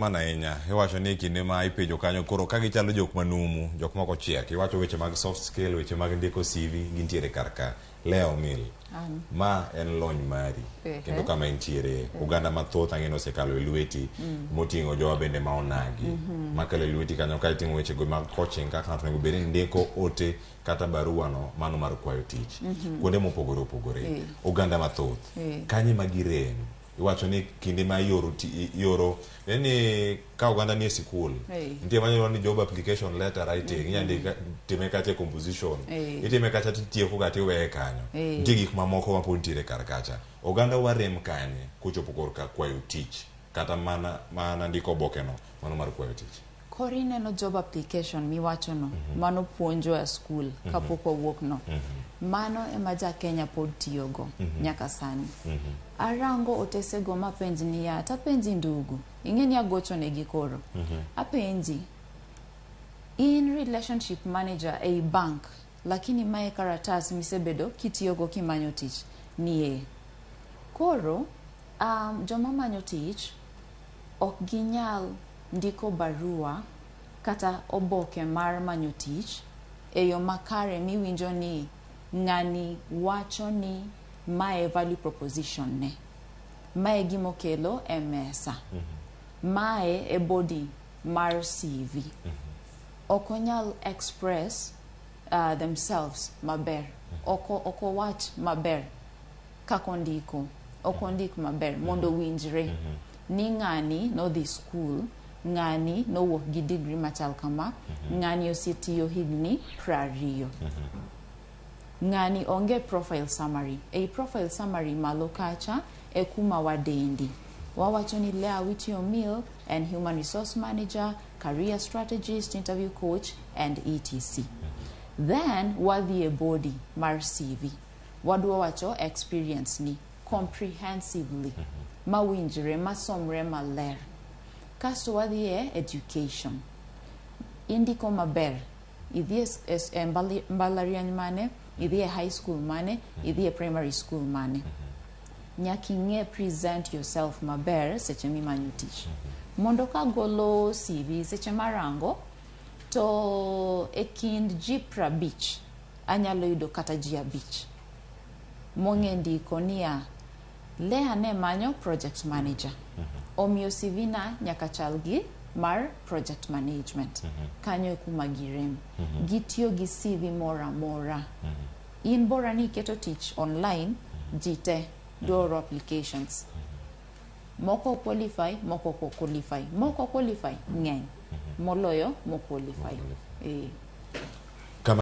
Mana ahinya, iwacho ni kinde ma ipenjo kanyo koro ka gichalo jok manumu, jok moko chiek. Iwacho weche mag soft skill, weche mag ndiko CV gintiere kar ka. Lea Omil, An. ma en lony mari kendo kama intiere oganda mathoth ang'e ni osekalo e lweti moting'o jowa bende ma onagi makalo e lweti kanyo ka itimo wechego mag coaching kaka ng'ato onego bed ni ndiko ote kata barua no mano mar kwayo tich kuonde mopogore opogore oganda mathoth kanye ma girem iwacho ni kinde ma ioro ioro en ni ka oganda nie sikul nitie manyalo ni job application letter writing inya ndika time kacha e composition itime kacha titieko ga tiweye kanyo nitie gik mamoko ma pod nitiere kar kacha oganda warem kanye kochopo korka kwayo tich kata mana mana ndiko oboke no mano mar kwayo tich. Koro ineno job application miwacho no, mano puonjwa e skul kapok wawuok no. Mano ema ja Kenya pod tiyogo nyaka sani. Arango otesego mapenj niya, tapenji ndugu, ing'e ni agocho negi koro. Apenji, in relationship manager ei bank, lakini mae karatas misebedo kitiyogo kimanyo tich. Ni ee. Koro, joma manyo tich ok ginyal ndiko barua kata oboke mar manyo tich e yo makare miwinjo ni ng'ani wacho ni mae value proposition ne. Mae gimokelo e mesa. Mae e body mar CV. Ok onyal express themselves maber. Ok owach maber kaka ondiko. Ok ondik maber mondo owinjre ni ng'ani nodhi skul, ng'ani nowuok gi degree machal kama, ng'ani osetiyo higni 20. Ng'ani onge profile summary. Ei profile summary malo kacha e kuma wadendi. Wawacho ni Lea Witi Omil en human resource manager, career strategist, interview coach and etc. Then wadhi e body mar CV. Wadwa wacho experience ni comprehensively mawinjre masomre maler. Kasto wadhi e education. Indiko maber. Idhi e mbalariany mane, idhi e high school mane, idhi e primary school mane. Nyaka ing'e present yourself maber seche mimanyo tich. Mondo kagolo CV seche marango, to e kind ji 50 anyalo yudo kata ji 5 mong'e ndiko niya, Lea ne manyo project manager. Omiyo CV na nyaka chal gi mar project management. Kanyo e kuma girem. Gitiyo gi CV moro amora. In bora ni iketo tich online, ji te dwaro applications. Moko qualify, moko ok qualify. Moko qualify ng'eny moloyo mo qualify.